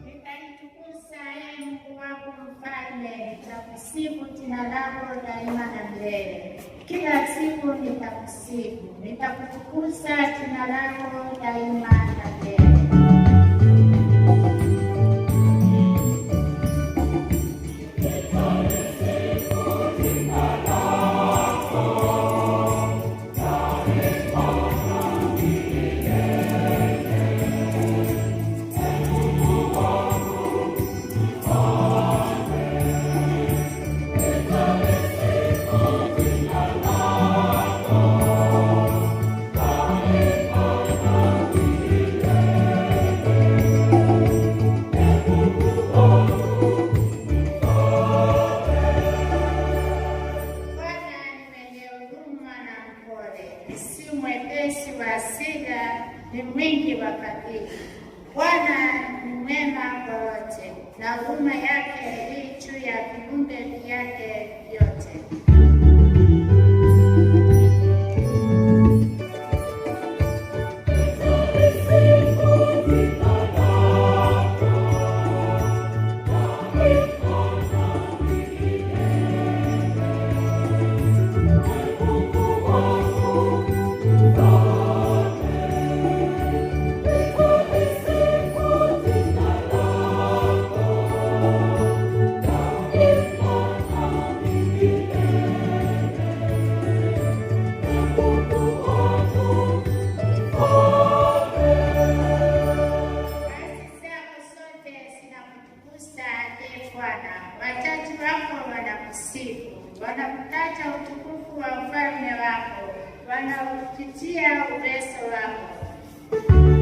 Nitalitukuza ee Mungu wangu mfalme, nitakusifu jina lako daima na milele. Kila siku nitakusifu, nitakutukuza jina lako daima na milele. Bwana ni mwenye huruma na mpole, si mwepesi wa hasira, ni mwingi wa fadhili. Bwana ni mwema kwa wote, na huruma yake i juu ya viumbe vyake vyote. Kazi zako zote zinakutukuza, ee Bwana, wachaji wako wanakusifu, wanakutaja utukufu wa ufalme wako, wanaupitia uwezo wako.